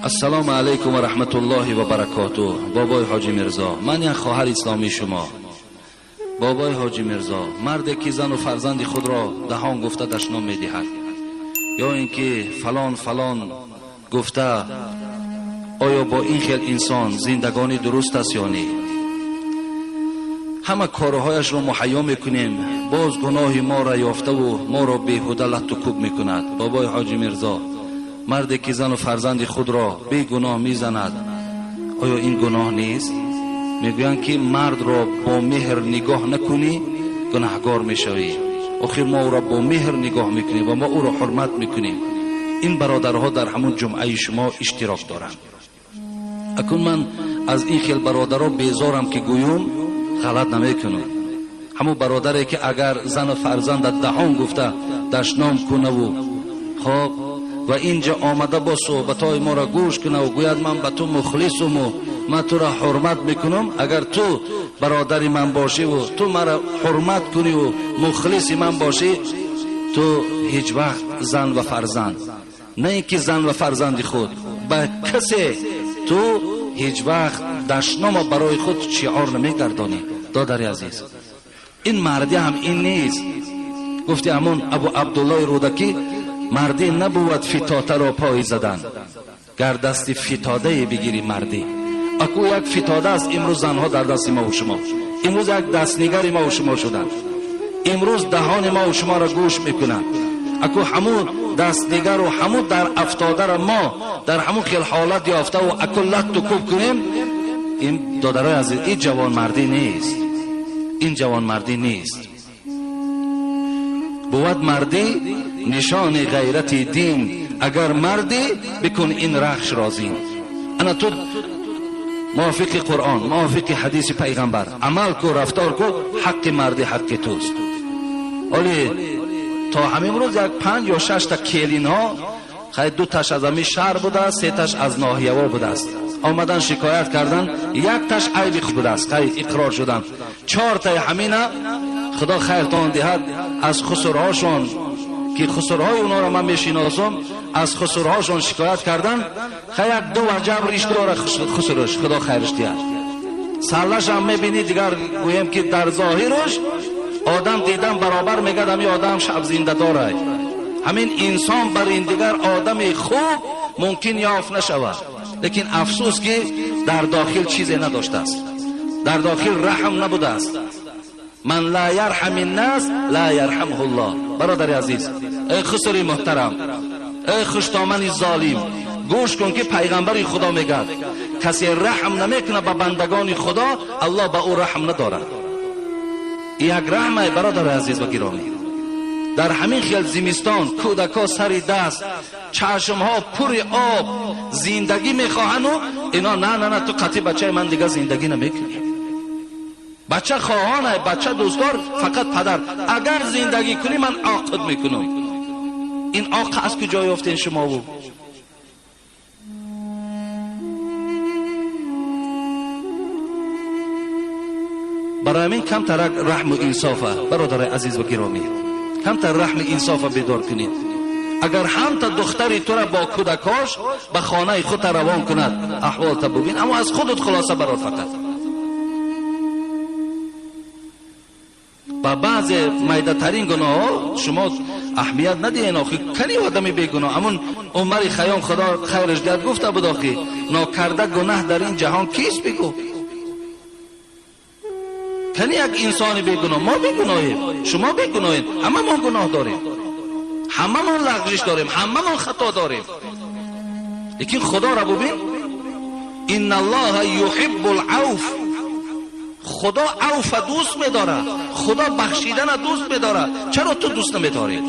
Ассалому алайкум ва раҳматуллоҳи ва баракотуҳ. Бобои Ҳоҷи Мирзо, ман як хоҳари исломии шумо. Бобои Ҳоҷи Мирзо, марде ки зану фарзанди худро даҳон гуфта дашном медиҳад ё ин ки фалон фалон гуфта, оё бо ин хел инсон зиндагонӣ дуруст аст ё не? Ҳама корҳояшро муҳайё мекунем, боз гуноҳи моро ёфтаву моро беҳуда латту кӯб мекунад. Бобои Ҳоҷи Мирзо, марде ки зану фарзанди худро бегуноҳ мезанад, оё ин гуноҳ нест? Мегӯянд ки мардро бо меҳр нигоҳ накунӣ гунаҳгор мешавӣ. Охир мо ӯро бо меҳр нигоҳ мекунем ва мо ӯро ҳурмат мекунем. Ин бародарҳо дар ҳамун ҷумъаи шумо иштирок доранд. Акун ман аз ин хел бародаро безорам ки гӯюм, ғалат намекунам. Ҳамун бародаре ки агар зану фарзанда даҳон гуфта дашном кунаву хоб ва инҷа омада бо суҳбатҳои моро гӯш кунаву гӯяд ман ба ту мухлисуму ман туро ҳурмат мекунам, агар ту бародари ман бошиву ту маро ҳурмат куниву мухлиси ман бошӣ, ту ҳеҷ вақт зан ва фарзанд, на ин ки зан ва фарзанди худ, ба касе ту ҳеҷ вақт дашнома барои худ шиор намегардонӣ. Додари азиз, ин мардӣ ҳам ин нест. Гуфти ҳамон Абу Абдуллои Рӯдакӣ, мардӣ набувад фитотаро пой задан, гар дасти фитодае бигирӣ мардӣ. Аку як фитода аст имрӯз занҳо дар дасти мо ва шумо. Имрӯз як дастнигари мо ва шумо шуданд. Имрӯз даҳони мо ва шуморо гӯш мекунанд. Аку ҳамун дастнигару ҳамун дар афтодаро мо дар ҳамун хел ҳолат ёфтаву аку латту кӯб кунем, ин додарои азиз, ин ҷавонмардӣ нест. Ин ҷавонмардӣ нест. Бувад мардӣ нишони ғайрати дин, агар мардӣ бикун ин рахш розин. Ана ту мувофиқи Қуръон, мувофиқи ҳадиси пайғамбар амал ку, рафтор ку, ҳаққи мардӣ ҳаққи туст. Оли то ҳамин рӯз як 5 ё 6 та келинҳо, хай 2 таш аз ҳамин шаҳр будааст, 3 таш аз ноҳияҳо будааст, омадан шикоят кардан, 1 таш айби худ будааст, хай иқрор шудан. 4 таи ҳамина худо хайртон диҳад аз хусурҳошон ки хусурҳои онҳоро ман мешиносам, аз хусурҳошон шикоят кардан, хай як 2 ваҷаб риш дора хусураш, худо хайрш диҳад. Саллашам мебинӣ, дигар гӯем ки дар зоҳираш одам дидан баробар мегӯяд ҳамин одам шаб зинда дорад. Ҳамин инсон бар ин дигар одами хуб мумкин ёфт нашавад, лекин афсӯс ки дар дохил чизе надоштааст, дар дохил раҳм набудааст. Ман ла ярҳами ннас ла ярҳамҳу ллоҳ. Бародари азиз, эй хусури муҳтарам, эй хуштомани золим, гӯш кун ки пайғамбари худо мегӯяд касе раҳм намекунад ба бандагони худо, аллоҳ ба ӯ раҳм надорад. Як раҳмай, бародари азиз ва гиромӣ, дар ҳамин хел зимистон кӯдакҳо сари даст, чашмҳо пури об, зиндагӣ мехоҳану ино на на на, ту қатъи бачаи ман дигар зиндагӣ намекунӣ. Бача хоҳонай, бача дӯстдор, фақат падар. Агар зиндагӣ кунӣ ман оқид мекунам. Ин оқ аз куҷо ёфтен шумову? Барои ҳамин камтарак раҳму инсофа, бародари азиз ва гиромӣ, камтар раҳми инсофа бедор кунед. Агар ҳамта духтари тура бо кӯдакош ба хонаи худта равон кунад, аҳволта бубин, аммо аз худат хулоса барор фақат. Ба баъзе майдатарин гуноҳҳо шумо аҳамият надиҳен. Охи кани одами бегуноҳ? Ҳамун Умари Хайём худо хайраш диҳад гуфта буд, охи нокарда гунаҳ дар ин ҷаҳон кист бигӯ? Кани як инсони бегуноҳ? Мо бегуноҳем, шумо бегуноҳед, ҳамамон гуноҳ дорем, ҳамамон лағжиш дорем, ҳамамон хато дорем. Лекин худоро бубин, инналлоҳа юҳиббул авф. Худо авфа дӯст медорад, худо бахшидана дӯст медорад. Чаро ту дӯст намедорӣ?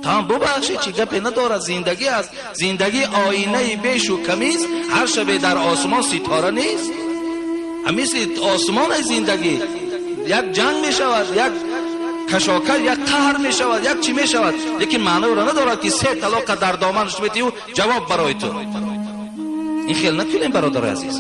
Там бубахши, чӣ гапе надорад. Зиндагӣ аст, зиндагӣ оинаи бешу камист, ҳар шабе дар осмон ситора нест. Мисли осмони зиндагӣ як ҷанг мешавад, як кашокаш, як қаҳр мешавад, як чӣ мешавад, лекин маъноро надорад ки 3 талоқа дар доманаш метиҳу ҷавоб барои ту. Ин хел накунем, бародари азиз.